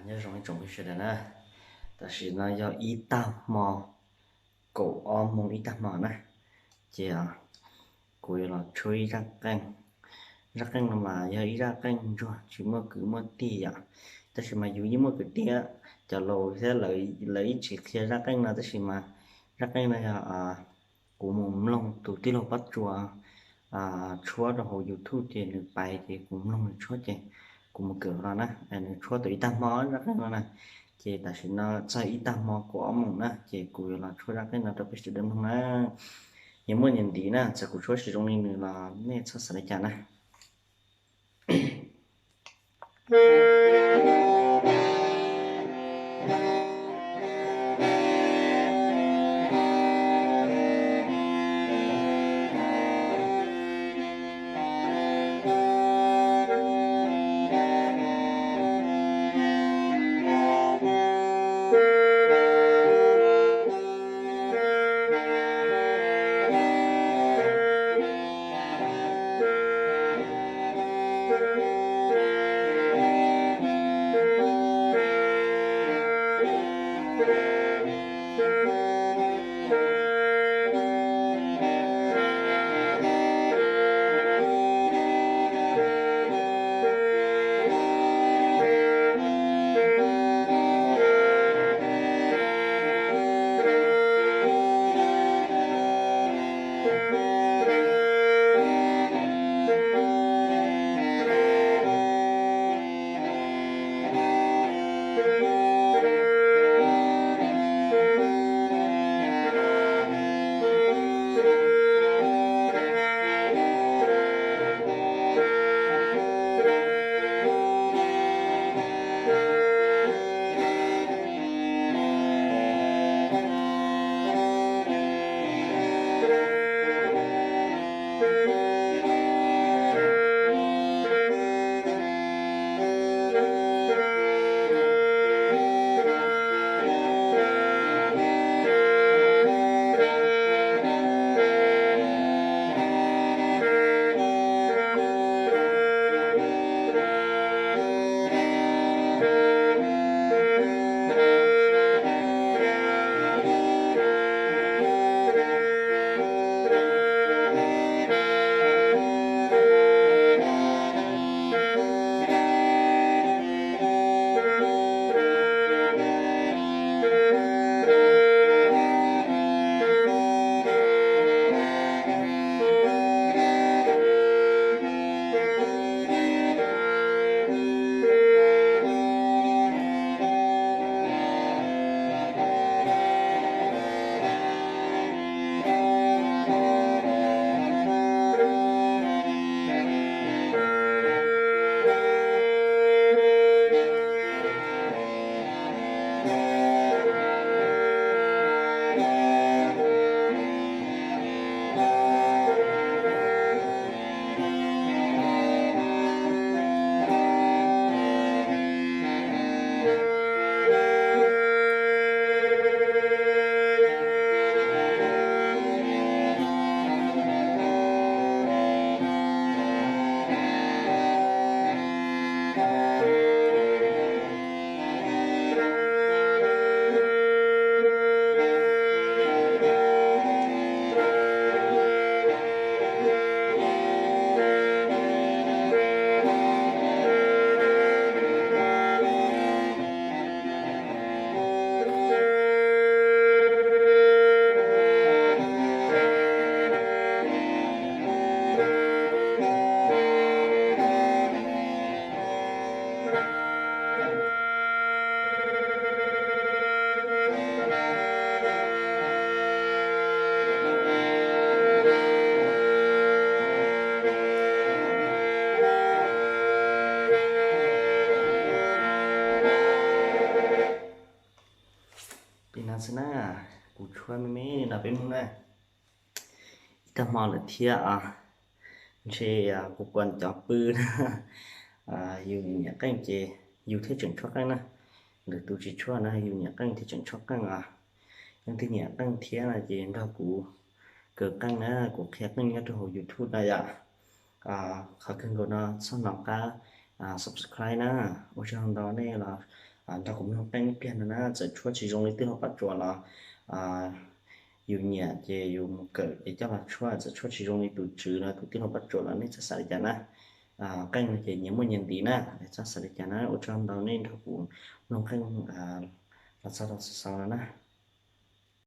Nyob zoo ib tsoom phooj ywg sawv daws na, tam sim no yog ib tag hmo, kaum ob moos ib tag hmo na, ces kuv yuav los tshuab ib zaj qeej. Zaj qeej no mas yog ib zaj qeej ntsuag tsis muaj kwv muaj tij yom, tab sis mas yus yeej muaj kwv tij, cov laus thiab lawv ib tsis qhia zaj qeej no, tab sis mas zaj qeej no yog kuv mus mloog tus tij laug Pob Tsuas tshuab rau hauv YouTube ces nws pais ces kuv mloog nws tshuab ces kuv mus kawm los na, nws tshuab tau ib tag hmo zaj qeej no na, ces tam sim no txog ib tag hmo kaum ob moos na ces kuv yuav los tshuab zaj qeej no rau peb sawv daws mloog na. Nyias muaj nyias ntiv na, txawm kuv tshuab tsis zoo li nws los nej txhob xav li cas na. Li no xwb na, kuv tshuab me me li no peb mloog na. Ib tag hmo lawm thiab, ntshe kuv kuas cov pw na. Yus nyiam qeej ces yus thiaj tseem tshuab qeej na, lwm tus tsis tshuab na, yus nyiam qeej thiaj tseem tshuab qeej os. Leej twg nyiam qeej thiab no ces nrog kuv kaw qeej na, kuv qhia qeej nyob rau hauv YouTube na yom. Qhov kawg nkaus no txhob hnov qab subscribe na. Ua tsaug ntau nej los nrog kuv mloog qeej ib pliag no na. Txawm tshuab tsis zoo li tij laug Paj Tsuas los yus nyiam ces yus mus kawm ces coj los tshuab, txawm tshuab tsis zoo li tus tswv los tus tij laug Paj Tsuas los nej txhob xav li cas na. Qeej no ces nyias muaj nyias ntiv na, nej txhob xav li cas na. Ua tsaug ntau nej nrog kuv mloog qeej los txog rau xaus no na.